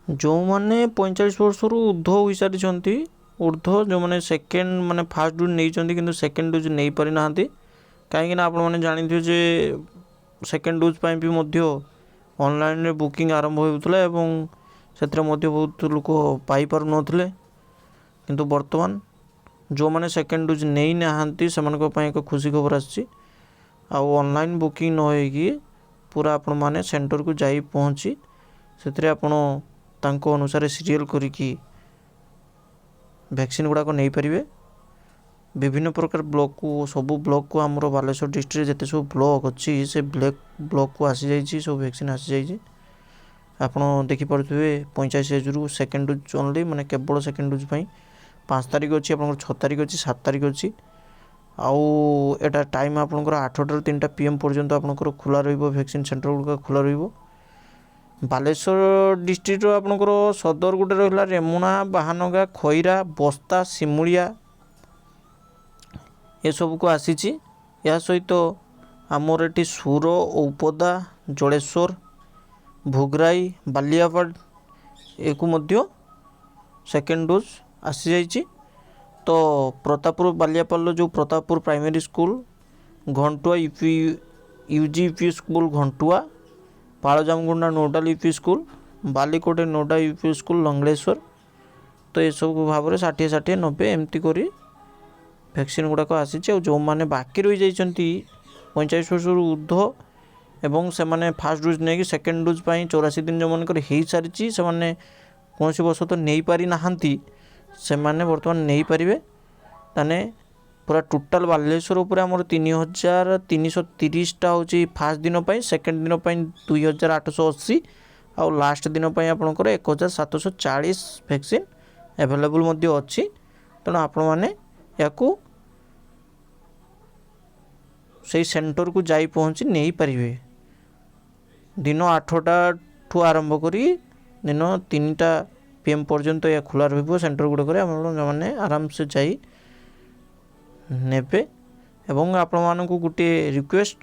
ଯେଉଁମାନେ 45 ବର୍ଷରୁ ଉର୍ଦ୍ଧ୍ୱ ହୋଇସାରିଛନ୍ତି, ଉର୍ଦ୍ଧ୍ୱ ଯେଉଁମାନେ ସେକେଣ୍ଡ ମାନେ ଫାର୍ଷ୍ଟ ଡୋଜ୍ ନେଇଛନ୍ତି କିନ୍ତୁ ସେକେଣ୍ଡ ଡୋଜ୍ ନେଇପାରିନାହାନ୍ତି, କାହିଁକିନା ଆପଣମାନେ ଜାଣିଥିବେ ଯେ ସେକେଣ୍ଡ ଡୋଜ୍ ପାଇଁ ବି ମଧ୍ୟ ଅନଲାଇନ୍ରେ ବୁକିଂ ଆରମ୍ଭ ହେଉଥିଲା ଏବଂ ସେଥିରେ ମଧ୍ୟ ବହୁତ ଲୋକ ପାଇପାରୁନଥିଲେ। କିନ୍ତୁ ବର୍ତ୍ତମାନ ଯେଉଁମାନେ ସେକେଣ୍ଡ ଡୋଜ୍ ନେଇନାହାନ୍ତି, ସେମାନଙ୍କ ପାଇଁ ଏକ ଖୁସି ଖବର ଆସିଛି। ଆଉ ଅନଲାଇନ୍ ବୁକିଂ ନ ହେଇକି ପୁରା ଆପଣମାନେ ସେଣ୍ଟରକୁ ଯାଇ ପହଞ୍ଚି ସେଥିରେ ଆପଣ ତାଙ୍କ ଅନୁସାରେ ସିରିଏଲ୍ କରିକି ଭ୍ୟାକ୍ସିନ୍ ଗୁଡ଼ାକ ନେଇପାରିବେ। ବିଭିନ୍ନ ପ୍ରକାର ବ୍ଲକ୍କୁ, ସବୁ ବ୍ଲକ୍କୁ, ଆମର ବାଲେଶ୍ୱର ଡିଷ୍ଟ୍ରିକ୍ଟରେ ଯେତେ ସବୁ ବ୍ଲକ୍ ଅଛି, ସେ ବ୍ଲକ୍କୁ ଆସିଯାଇଛି, ସବୁ ଭ୍ୟାକ୍ସିନ୍ ଆସିଯାଇଛି। ଆପଣ ଦେଖିପାରୁଥିବେ, 45 ଏଜ୍ରୁ ସେକେଣ୍ଡ ଡୋଜ୍ ଓନ୍ଲି, ମାନେ କେବଳ ସେକେଣ୍ଡ ଡୋଜ୍ ପାଇଁ 5 ତାରିଖ ଅଛି ଆପଣଙ୍କର, 6 ତାରିଖ ଅଛି, 7 ତାରିଖ ଅଛି। ଆଉ ଏଇଟା ଟାଇମ୍ ଆପଣଙ୍କର 8ଟାରୁ 3ଟା ପିଏମ୍ ପର୍ଯ୍ୟନ୍ତ ଆପଣଙ୍କର ଖୋଲା ରହିବ, ଭ୍ୟାକ୍ସିନ୍ ସେଣ୍ଟର ଗୁଡ଼ିକ ଖୋଲା ରହିବ। ବାଲେଶ୍ୱର ଡିଷ୍ଟ୍ରିକ୍ଟର ଆପଣଙ୍କର ସଦର ଗୋଟେ ରହିଲା, ରେମୁଣା, ବାହାନଗା, ଖଇରା, ବସ୍ତା, ସିମୁଳିଆ, ଏସବୁକୁ ଆସିଛି। ଏହା ସହିତ ଆମର ଏଠି ସୁର, ଔପଦା, ଜଳେଶ୍ୱର, ଭୋଗରାଇ, ବାଲିଆପାଳ, ଏକୁ ମଧ୍ୟ ସେକେଣ୍ଡ ଡୋଜ୍ ଆସିଯାଇଛି। ତ ପ୍ରତାପପୁର, ବାଲିଆପାଳର ଯେଉଁ Pratappur primary school, Ghantua UP UGP school Ghantua, Palajamagunda nodal UP school, Balikot nodal UP school, Langaleswar, ତ ଏସବୁ ଭାବରେ 60, 60, 90 ଏମିତି କରି ଭ୍ୟାକ୍ସିନ୍ ଗୁଡ଼ାକ ଆସିଛି। ଆଉ ଯେଉଁମାନେ ବାକି ରହିଯାଇଛନ୍ତି 45 ବର୍ଷରୁ ଉର୍ଦ୍ଧ୍ୱ ଏବଂ ସେମାନେ ଫାର୍ଷ୍ଟ ଡୋଜ୍ ନେଇକି ସେକେଣ୍ଡ ଡୋଜ୍ ପାଇଁ 84 ଦିନ ଯେଉଁମାନଙ୍କର ହେଇସାରିଛି, ସେମାନେ କୌଣସି ବଶତଃ ନେଇପାରି ନାହାନ୍ତି, ସେମାନେ ବର୍ତ୍ତମାନ ନେଇପାରିବେ। ତାହେଲେ ପୁରା ଟୋଟାଲ୍ ବାଲେଶ୍ୱର ଉପରେ ଆମର 3330ଟା ହେଉଛି ଫାର୍ଷ୍ଟ ଦିନ ପାଇଁ, ସେକେଣ୍ଡ ଦିନ ପାଇଁ 2880 ଆଉ ଲାଷ୍ଟ ଦିନ ପାଇଁ ଆପଣଙ୍କର 1740 ଭ୍ୟାକ୍ସିନ୍ ଆଭେଲେବୁଲ୍ ମଧ୍ୟ ଅଛି। ତେଣୁ ଆପଣମାନେ ଏହାକୁ ସେଇ ସେଣ୍ଟରକୁ ଯାଇ ପହଞ୍ଚି ନେଇପାରିବେ। ଦିନ 8ଟାଠୁ ଆରମ୍ଭ କରି ଦିନ 3ଟା ପିଏମ୍ ପର୍ଯ୍ୟନ୍ତ ଏହା ଖୋଲା ରହିବ ସେଣ୍ଟର ଗୁଡ଼ିକରେ। ଆପଣମାନେ ଆରାମସେ ଯାଇ ନେବେ। ଏବଂ ଆପଣମାନଙ୍କୁ ଗୋଟିଏ ରିକ୍ୱେଷ୍ଟ,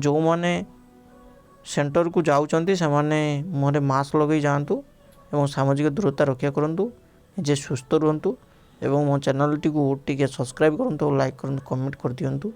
ଯେଉଁମାନେ ସେଣ୍ଟରକୁ ଯାଉଛନ୍ତି, ସେମାନେ ମୁହଁରେ ମାସ୍କ ଲଗାଇ ଯାଆନ୍ତୁ ଏବଂ ସାମାଜିକ ଦୂରତା ରକ୍ଷା କରନ୍ତୁ, ନିଜେ ସୁସ୍ଥ ରୁହନ୍ତୁ ଏବଂ ମୋ ଚ୍ୟାନେଲଟିକୁ ଟିକେ ସବସ୍କ୍ରାଇବ୍ କରନ୍ତୁ, ଲାଇକ୍ କରନ୍ତୁ, କମେଣ୍ଟ କରିଦିଅନ୍ତୁ।